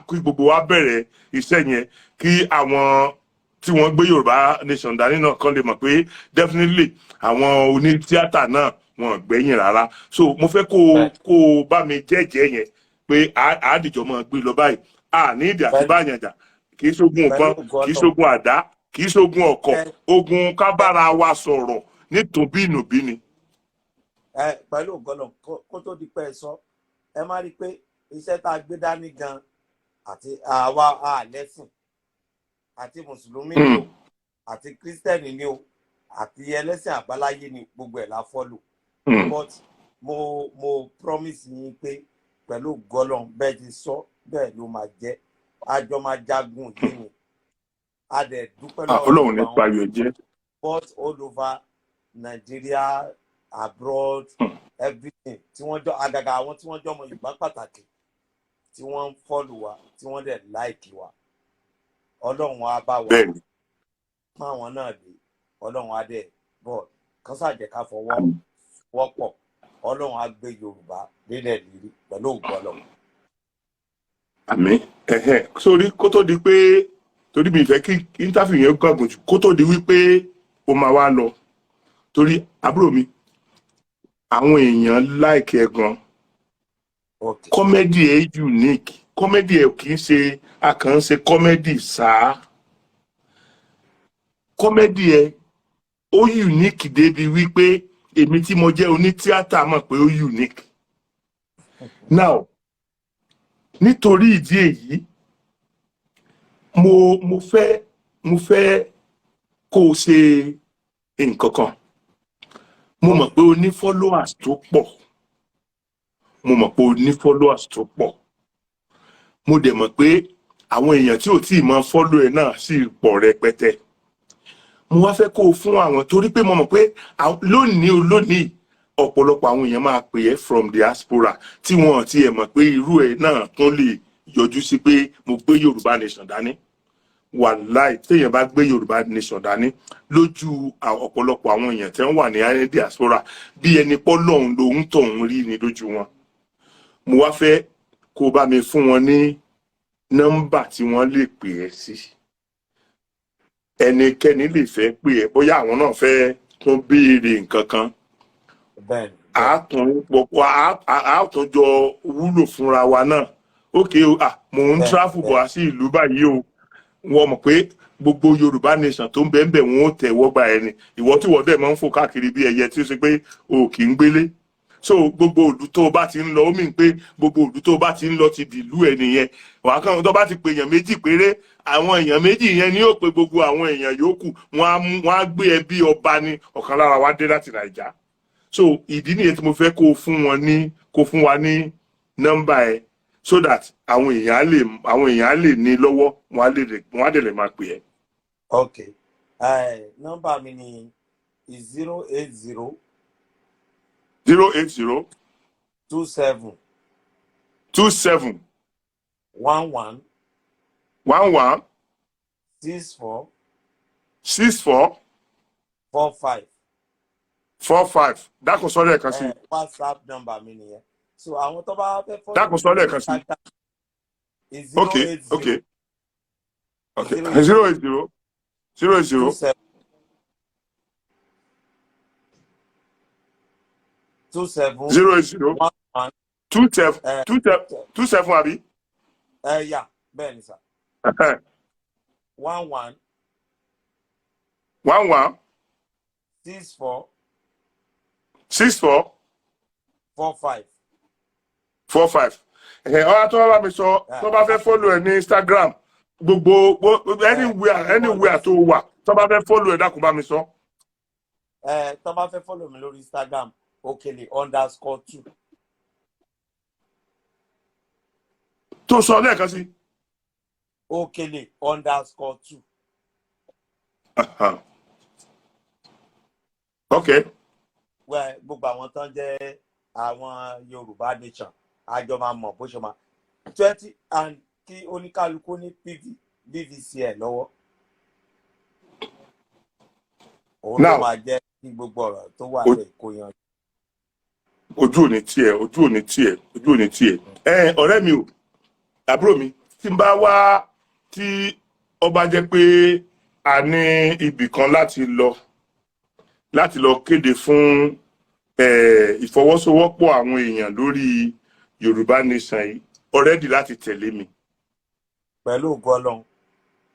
kí gbogbo wa bẹ̀rẹ̀ iṣẹ́ yẹn, kí àwọn tí wọ́n gbé Yorùbá Nation dání náà kàn lè mọ̀ pé definitely àwọn onítíátà náà, wọn ò gbẹ̀yìn rárá. So mo fẹ́ kó o bá mi jẹ́jẹ́ yẹn pé àádìjọ máa gbé lọ báyìí, a ní ìdí àti báyàn jà. Kì í ṣogun ìbọn, Pẹ̀lú ògo kì í Ọlọ́run. ṣogun àdá, kì í ṣogun ọ̀kọ̀, ogun ká bára wa sọ̀rọ̀ nítòbí ìnùbí ni. Ẹ pẹ̀lú ògo Ọlọ́run, kó tó di pé ẹ sọ, ẹ má rí i pé iṣẹ́ tá a gbé dání gan, àti àwa àlẹ́sìn, àti mùsùlùmí ni o, àti kírísítẹ́nì ni o, àti ẹlẹ́sìn àbáláyé ni, gbogbo ẹ̀ la follow. But mo promise yín pé pẹ̀lú ògo Ọlọ́run, bẹ́ẹ̀ ti sọ, bẹ́ẹ̀ ló máa jẹ́. Àjọ máa jagun yìí ni. A dẹ̀ dúpẹ́ lọ́wọ́ Ọlọ́run gbogbo ní àwọn payọ̀ jẹ́. both all over Nigeria, abroad, everything, tí wọ́n jọ, àgàgà àwọn tí wọ́n jọ ọmọ Yorùbá pàtàkì tí wọ́n ń follow wa, tí wọ́n dẹ̀ like wa. Ọlọ́run á bá wa pọ́n àwọn náà lé. Ọlọ́run á dẹ̀ bọ̀ kán ṣàjẹ́ ká fọwọ́ wọ́pọ̀. Ọlọ́run á gbé Yorùbá délẹ̀ lérí pẹ̀lú ògo Ọlọ́run. Àmín. Ẹ̀hẹ́n, sórí kó tó di pé, torí mi fẹ́ kí interview yẹn gàgùn jù, kó tó di wípé o máa wá lọ, torí àbúrò mi, àwọn èèyàn like ẹ gan. Comedy ẹ unique, comedy ẹ kì í ṣe a kàn ń ṣe comedy sáá. Comedy ẹ ó unique débi wípé èmi tí mo jẹ́ onítíátà mọ̀ pé ó unique. Now, nítorí ìdí èyí, mo fẹ́ kó o ṣe nǹkan kan. Mo mọ̀ pé o ní followers tó pọ̀, mo mọ̀ pé o ní followers tó pọ̀, mo dẹ̀ mọ̀ pé àwọn èèyàn tí ò tí ì mọ follow ẹ náà sì pọ̀ rẹpẹtẹ. Mo wá fẹ́ kó o fún àwọn, torí pé mo mọ̀ pé lónìí o, lónìí, ọ̀pọ̀lọpọ̀ àwọn èèyàn máa pè é from diaspora tí wọ́n ti ẹ̀ mọ̀ pé irú ẹ̀ náà tún lè yọjú sí pé mo gbé Yorùbá Nation dání. Wàláì, téèyàn bá gbé Yorùbá Nation dání lójú ọ̀pọ̀lọpọ̀ àwọn èèyàn tí wọ́n wà ní diaspora, bí ẹni pọ́ lọ́hùn lòún tọ̀hún rí ni lójú wọn. Mo wá fẹ́ kó o bá mi fún wọn ní nọ́mbà tí wọ́n lè pè é sí. Ẹnikẹ́ni lè fẹ́ pè é, bóyá àwọn náà fẹ́ tún béèrè nǹkan kan. Bẹ́ẹ̀ni. Àátún pọ̀pọ̀, àátún jọ wúlò fúnra wa náà. Ókè o, mò ń travel bọ̀ wá sí ìlú báyìí o. Wọ́n mọ̀ pé gbogbo Yorùbá Nation tó ń bẹ ń bẹ̀, wọ́n ó tẹ̀wọ́ gba ẹni. Ìwọ tí wọ́n dẹ̀ máa ń fò káàkiri bí ẹyẹ tí ó ṣe pé o kì í gbélé, so gbogbo ìlú tó o bá ti ń lọ, ó mì pé gbogbo ìlú tó o bá ti ń lọ ti dìlú ẹ nìyẹn. Wàá kàn tó bá ti pè èèyàn méjì péré, àwọn èèyàn méjì yẹn ni yóò pe gbogbo àwọn èèyàn yòókù, wọ́n á mú wọ́n á gbé ẹ bí ọba ní ọ̀kan lára wa dé láti Nàìjà. So ìdí nìyẹn tí mo fẹ́ kó o fún wọn ní, kó fún wa ní nọ́mbà ẹ, so that àwọn èèyàn á lè ní lọ́wọ́, wọ́n á dẹ̀ lè máa pè ẹ́. Ok, nọ́mbà mi ni 080 080 27 27 11 11 64 64 45. 45. Dákun, sọ lẹ́ẹ̀kan sí. WhatsApp nọ́mbà mi nìyẹn, so àwọn tó bá fẹ́ follow Dákun, mi sọ lórí lẹ́ẹ̀kan sí. Instagram is 0 8 0 Ok, 0 0 8 0 0 8 0 2 7 2 7 0 8 0 1 1 2 7 2 7 2 7, àbí? Yà, bẹ́ẹ̀ ni sà. 1 1 1 1 6 4 6 4 4 5. 4 5. Ọ̀rá tó bá bá mi sọ, tó bá fẹ́ follow ẹ ní Instagram, gbogbo anywhere, anywhere tó wà, tó bá fẹ́ follow ẹ, dákun, bá mi sọ. Tó bá fẹ́ follow mi lórí Instagram, Okele_2. Tó sọ lẹ́ẹ̀kan sí. Okele_2. Ok. Wẹ́ gbogbo àwọn tán jẹ́ àwọn Yorùbá Nation, àjọ máa mọ̀ bó ṣe máa twenty and kí oníkálukú ní PVC ẹ̀ lọ́wọ́, òun ló Now máa jẹ́ kí gbogbo ọ̀rọ̀ tó wà lẹ̀ kó yanjú. Ojú ò ní tiẹ̀, ojú ò ní tiẹ̀, ojú ò ní tiẹ̀. Ẹ ọ̀rẹ́ mi o, àbúrò mi, tí n bá wá, tí ó bá jẹ́ pé a ní ibì kan láti lọ kéde fún ìfọwọ́sowọ́pọ̀ àwọn èèyàn lórí Yorùbá Nation yìí, already láti tẹ̀lé mi. Pẹ̀lú ògo Ọlọ́run,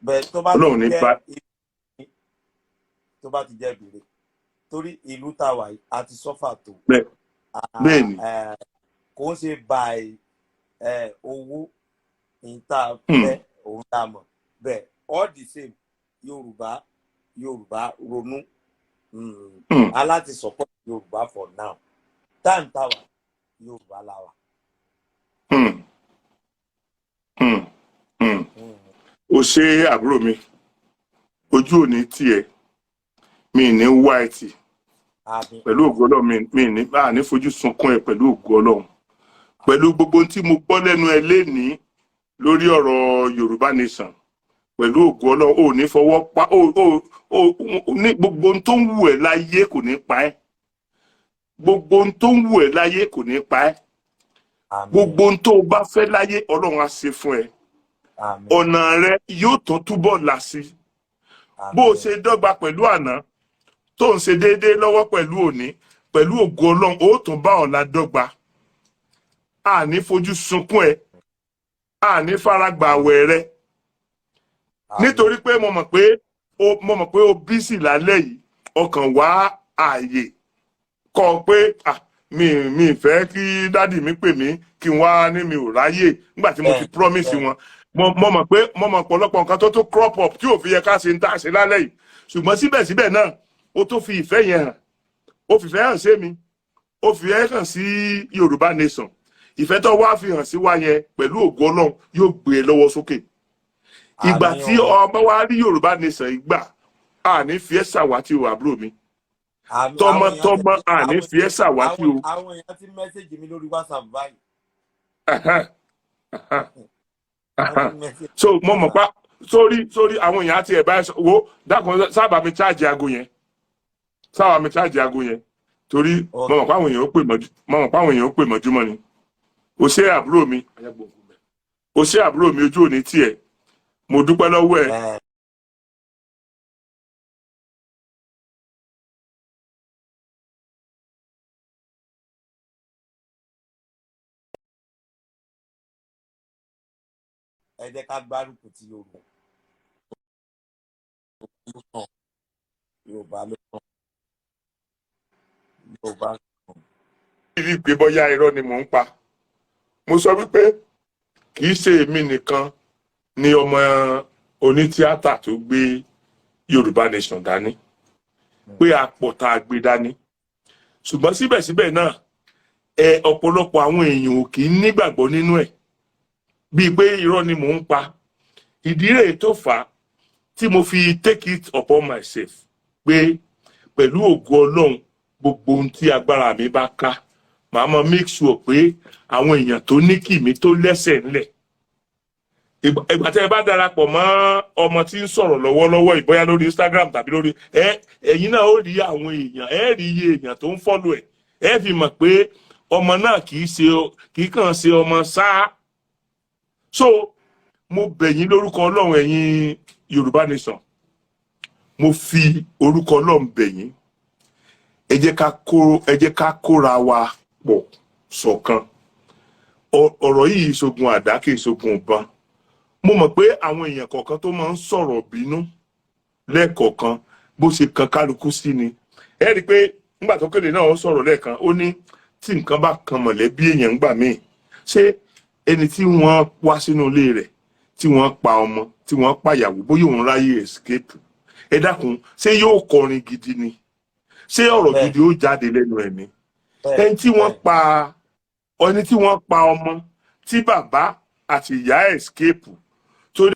bẹ́ẹ̀ tó bá ti Ọlọ́run ní jẹ́ bá tó bá ti jẹ́ ìbéèrè, torí ìlú tá a wà yìí, a ti suffer tó. Bẹ́ẹ̀ bẹ́ẹ̀ ni. Kò ń ṣe by owó ìta fẹ́ òun tá a mọ̀ bẹ́ẹ̀. All the same, Yorùbá, Yorùbá ronú. Aláti support Yorùbá for now. Time tá a wà, Yorùbá la wà. O ṣe, àbúrò mi, ojú ò ní tiẹ̀, mi ní wá ẹ tì. Àmín. Pẹ̀lú ògo Ọlọ́run, mi ní bá a ní fojú sunkún ẹ. Pẹ̀lú ògo Ọlọ́run, pẹ̀lú gbogbo ohun tí mo gbọ́ lẹ́nu ẹ lénìí lórí ọ̀rọ̀ Yorùbá Nation, pẹ̀lú ògo Ọlọ́run, ò ní fọwọ́ pa ó ó ó ní gbogbo ohun tó ń wù ẹ́ láyé kò ní pa ẹ́. Gbogbo ohun tó ń wù ẹ́ láyé kò ní pa ẹ́. Àmín. Gbogbo ohun tó o bá fẹ́ láyé, Ọlọ́run á ṣe fún ẹ. Àmín. Ọ̀nà rẹ yóò tún túbọ̀ là sí. Bó o Àmín. ṣe dọ́gba pẹ̀lú àná, tó ń ṣe déédéé lọ́wọ́ pẹ̀lú òní, pẹ̀lú ògo Ọlọ́run, ó tún bá ọ̀la dọ́gba. Àní fojú sunkún ẹ, àní faragbà àwẹ̀ rẹ. Àmín. Nítorí pé mo mọ̀ pé o busy lálẹ́ yìí, ọkàn wá ààyè kọ́ ọ pé, ah, mi fẹ́ kí daddy mi pè mí kí n wá ní mi ò ráyè nígbà tí mo ti promise wọn. Mo mọ̀ pé mo mọ̀ ọ̀pọ̀lọpọ̀ nǹkan tó crop up tí ò fi yẹ ká ṣe ń tà ṣe lálẹ́ yìí, ṣùgbọ́n síbẹ̀síbẹ̀ náà, ó tó fi ìfẹ́ yẹn hàn. Ó fìfẹ́ hàn sí mi, ó fi ẹ́ hàn sí Yorùbá Nation. Ìfẹ́ tó wá fi hàn sí wa yẹn, pẹ̀lú ògo Ọlọ́run, yóò gbé e lọ́wọ́ sókè. Ìgbà Àmín tí o. ọmọ wa rí Yorùbá Nation ìgbà, àní fi ẹ́ ṣàwátì o, àbúrò mi. Àmín. Àwọn èèyàn Tọmọtọmọ, ti àní àwọn fi ẹ́ ṣàwátì àwọn o. àwọn èèyàn ti message mi lórí WhatsApp báyìí. Wọ́n ti message So mo mọ̀ pa sórí àwọn èèyàn àti ẹ̀bá ẹ̀ wo, dákun, sábà mi charge aago yẹn, sábà mi charge aago yẹn, torí mo mọ̀ pé àwọn èèyàn ó pè mọ́jú, mo mọ̀ pé àwọn èèyàn ó pè mọ́júmọ́ ni. O ṣé, àbúrò mi, o ṣé, àbúrò mi. Ojú òní tiẹ̀, mo dúpẹ́ lọ́wọ́ ẹ. Ẹ jẹ́ ká gbárùkù ti Yorùbá ló kàn, Yorùbá ló kàn, Yorùbá ló kàn. Rí i pé bóyá irọ́ ni mò ń pa. Mo sọ wípé kì í ṣe èmi nìkan ni ọmọ onítíátà tó gbé Yorùbá Nation dání, pé a pọ̀ tá a gbé dání, ṣùgbọ́n síbẹ̀síbẹ̀ náà, ẹ ọ̀pọ̀lọpọ̀ àwọn èèyàn ò kì í nígbàgbọ́ nínú ẹ̀, bíi pé irọ́ ni mò ń pa. Ìdí rèé tó fà á tí mo fi take it upon myself pé pẹ̀lú ògo Ọlọ́run, gbogbo ohun tí agbára mi bá ká, màá mọ make sure pé àwọn èèyàn tó ní kìmí tó lẹ́sẹ̀ ńlẹ̀. Ìgbà tẹ́ ẹ bá darapọ̀ mọ́ ọmọ tí ń sọ̀rọ̀ lọ́wọ́lọ́wọ́ yìí, bóyá lórí Instagram tàbí lórí ẹ, ẹ̀yin náà ó rí àwọn èèyàn, ẹ rí iye èèyàn tó ń follow ẹ̀, ẹ fi mọ̀ pé ọmọ náà kì í ṣe, kì í kàn ṣe ọmọ sáá. So mo bẹ̀ yín lórúkọ Ọlọ́run, ẹ̀yin Yorùbá Nation, mo fi orúkọ Ọlọ́run bẹ̀ yín, ẹ jẹ́ ká kóra wa pọ̀ ṣọ̀kan. Ọ̀rọ̀ yìí ìṣogun àdá, kì í ṣogun ìbọn. Mo mọ̀ pé àwọn èèyàn kọ̀ọ̀kan tó máa ń sọ̀rọ̀ bínú lẹ́ẹ̀kọ̀ọ̀kan, bó ṣe kan kálukú sí ni. Ẹ rí i pé nígbà tó kéde náà, ó sọ̀rọ̀ lẹ́ẹ̀kan, ó ní tí nǹkan bá kan mọ̀lẹ́bí èèyàn ńgbà míì, ṣé ẹni tí wọ́n wá sínú ilé rẹ̀, tí wọ́n pa ọmọ, tí wọ́n pàyàwó, bóyá òun ráyè escape, ẹ dákun, ṣé yóò kọrin gidi ni? Ṣé ọ̀rọ̀ gidi ó jáde lẹ́nu ẹ̀ ni? Ẹni tí wọ́n pa, ẹni tí wọ́n pa ọmọ, tí bàbá àti ìyá escape torí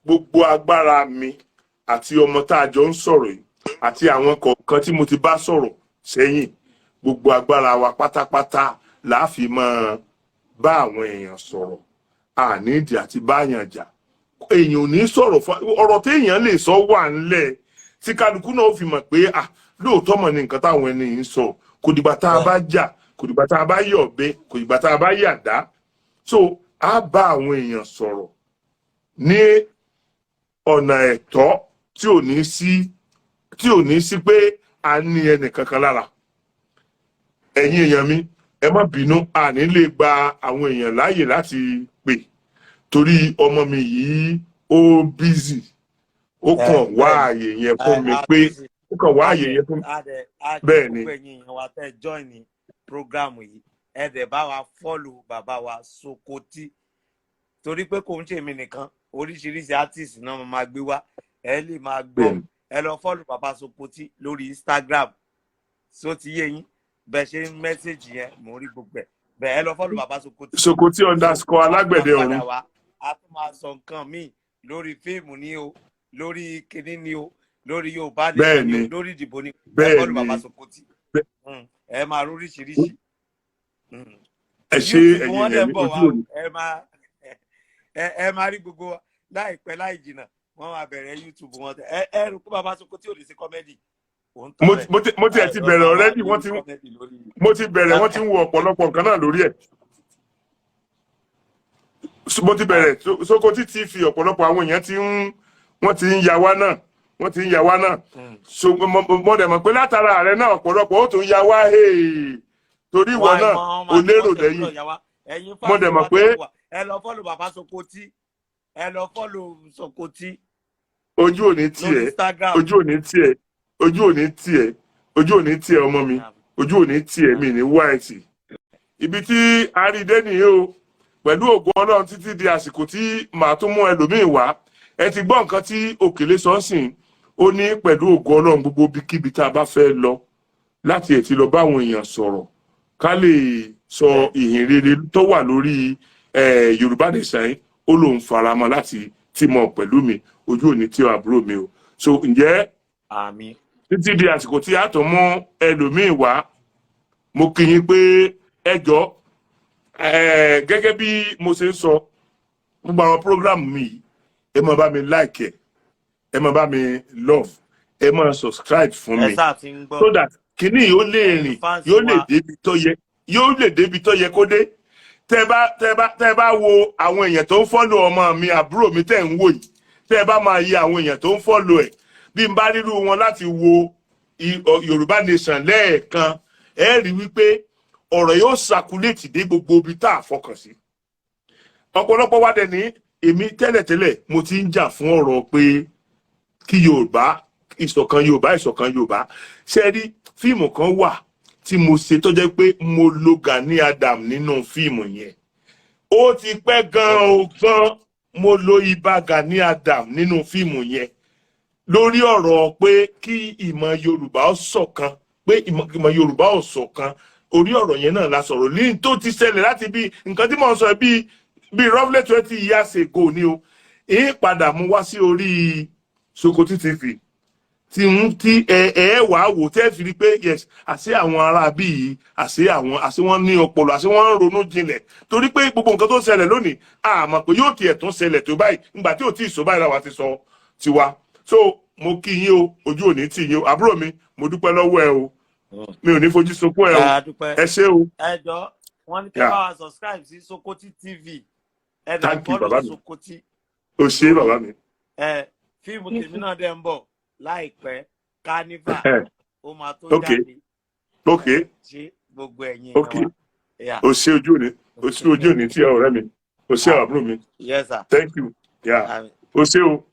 gbogbo agbára mi àti ọmọ tá a jọ ń sọ̀rọ̀ yìí àti àwọn kọ̀ọ̀kan tí mo ti bá sọ̀rọ̀ sẹ́yìn, gbogbo agbára wa pátápátá la fi máa bá àwọn èèyàn sọ̀rọ̀. Àníìdí àti báyàn jà. Èèyàn ò ní sọ̀rọ̀ fún ọ̀rọ̀ téèyàn lè sọ wà ńlẹ̀ tí kálukú náà ó fi mọ̀ pé, ah, lóòótọ́ mọ̀ ní nǹkan táwọn ẹni yìí ń sọ. Kò dìgbà tá a bá jà, kò dìgbà tá a bá yọ̀ ọ̀bẹ, kò dìgbà tá a bá yàdá. So a bá àwọn èèyàn sọ̀rọ̀ ní ọ̀nà ẹ̀tọ́ tí ò ní sí pé a ní ẹnì kankan lára. Ẹ̀yin èèyàn mi, ẹ má bínú, a ní lè gba àwọn èèyàn láàyè láti pè torí ọmọ mi yìí ó busy, ó kàn wá àyè yẹn fún mi pé ó kàn wá àyè yẹn fún mi. Bẹ́ẹ̀ ni, gbogbo ẹ̀yin èèyàn wa tẹ́ join ní program yìí, ẹ dẹ̀ bá wa follow bàbá wa Sokoti, torí pé kò ń ṣèmi nìkan, oríṣiríṣi artist náà máa gbé wá, ẹ lè máa gbọ́. Ẹ lọ follow bàbá Sokoti lórí Instagram. So ti yé yín bẹ́ẹ̀ ṣe ń message yẹn, mò ń rí gbogbo ẹ̀ bẹ́ẹ̀. Ẹ lọ follow bàbá Sokoti. Sokoti underscore alágbẹ̀dẹ ọ̀run. A tún máa sọ nǹkan míì lórí fíìmù ni o, lórí kinní ni o, lórí Yorùbá ni o, lórí ìdìbò ni. Ẹ follow bàbá Sokoti. Ẹ máa rí oríṣiríṣi. Ẹ ṣe. YouTube Ẹ̀yin wọn dẹ̀ èèyàn ń mi, bọ̀ ojú wá o. òní. Ẹ máa rí gbogbo wa láìpẹ́ láì jìnnà, wọ́n máa bẹ̀rẹ̀ YouTube wọn. Ẹ rò pé bàbá Sokoti ò lè ṣe comedy, òun tán rẹ̀. Mo tiẹ̀ ti bẹ̀rẹ̀ already, wọ́n ti Comedy lórí. Mo ti bẹ̀rẹ̀, wọ́n ti ń wo ọ̀pọ̀lọpọ̀ nǹkan náà lórí ẹ̀. Mo ti bẹ̀rẹ̀ Sokoti TV, ọ̀pọ̀lọpọ̀ àwọn èèyàn ti ń wọ́n ti ń ya wá náà, wọ́n ti ń ya wá náà. So mo dẹ̀ mọ̀ pé látara rẹ náà, ọ̀pọ̀lọpọ̀ ó tún ya wá, hey, torí ìwọ náà ò lérò lẹ́yìn. Ẹ̀yin Mo dẹ̀ fans mọ̀ wa pé tẹ́ wà, ẹ lọ follow bàbá Sokoti, ẹ lọ follow Sokoti ojú ò ní lórí tiẹ̀. Instagram. Ojú ò ní tiẹ̀, ojú ò ní tiẹ̀, ojú ò ní tiẹ̀, ọmọ mi, ojú ò ní tiẹ̀, mi ní wáìtì. Ibi tí a rí dé nìyí o. Pẹ̀lú ògo Ọlọ́run, títí di àsìkò tí màá tún mú ẹlòmíín wá, ẹ ti gbọ́ nǹkan tí Òkèlè sọ sìn. Ó ní pẹ̀lú ògo Ọlọ́run, gbogbo ibikíbi tá a bá fẹ́ lọ láti ẹ̀ ti lọ bá àwọn èèyàn sọ̀rọ̀, ká lè sọ ìhìn rere tó wà lórí Yorùbá Nation yìí, ó lóun faramọ́ láti team up pẹ̀lú mi. Ojú òní tí àbúrò mi o. So ǹjẹ́ Àmín. títí di àsìkò tí a tún mú ẹlòmíín wá, mo kí yín pé ẹ jọ̀ọ́, gẹ́gẹ́ bí mo ṣe ń sọ, gbogbo àwọn program mi yìí, ẹ máa bá mi like, ẹ máa bá mi love, ẹ máa subscribe fún Ẹ mi sáà ti ń gbọ́. so that kínní yóò lè Ẹ̀yin rìn, fans yóò lè wa. débi tó yẹ, yóò lè débi tó yẹ kó dé. Tẹ bá wo àwọn èèyàn tó ń follow ọmọ mi, àbúrò mi tẹ́ ń wò yìí, tẹ bá máa yẹ àwọn èèyàn tó ń follow ẹ̀, bí n bá rírú wọn láti wo Yorùbá Nation lẹ́ẹ̀kan, ẹ rí wípé ọ̀rọ̀ yóò circulate dé gbogbo ibi tá a fọkàn sí. Ọ̀pọ̀lọpọ̀ wa dẹ̀ ní èmi tẹ́lẹ̀tẹ́lẹ̀, mo ti ń jà fún ọ̀rọ̀ pé kí Yorùbá ìṣọ̀kan, Yorùbá ìṣọ̀kan, Yorùbá. Ṣe rí fíìmù kan wà tí mo ṣe tó jẹ́ pé mo lo Gani Adam nínú fíìmù yẹn? Ó ti pẹ́ gan-an o gan. Mo lo ibà Gani Adam nínú fíìmù yẹn lórí ọ̀rọ̀ pé kí ìmọ̀ Yorùbá ó ṣọ̀kan, pé ìmọ̀ Yorùbá ó ṣọ̀kan. Orí ọ̀rọ̀ yẹn náà la sọ̀rọ̀ ní tó ti ṣẹlẹ̀ láti bí nǹkan tí mò ń sọ bí roughly 20 years ago ni o. Èyí padà mú wá sí orí Sokoti TV tí ń tí ẹ ẹ wàá wò, tẹ́ fi rí pé yes, àṣé àwọn ará bí yìí, àṣé àwọn, àṣé wọ́n ní ọpọlọ, àṣé wọ́n ń ronú jinlẹ̀, torí pé gbogbo nǹkan tó ṣẹlẹ̀ lónìí, àmọ́ pé yóò tiẹ̀ tún ṣẹlẹ̀ tó báyìí nígbà tí ò tí ì sọ báyìí làwa ti sọ tiwa. So mo kí yín o, ojú ò ní tì yín o. Àbúrò mi, mo dúpẹ́ lọ́wọ́ ẹ o, mi ò ní fojú sunkún ẹ o. Ẹ a dúpẹ́. Ẹ ṣé o. Ẹ jọ, wọn ní kí bá wa subscribe sí Sokoti TV, ẹ dẹ̀ Thank you, follow bàbá mi. Sokoti. O ṣé, bàbá mi. Ẹ fíìmù tèmi náà dẹ̀ ń bọ̀ láìpẹ́, Carnival, ó máa tó jáde. Ẹ ṣé gbogbo ẹ̀yin èèyàn wa. Yeah. O ṣé, ojú òní, o ṣé, ojú òní tí ọ̀rẹ́ mi, o ṣé, àbúrò mi. Yes sir. Thank you, yeah. Àmín. O ṣé o.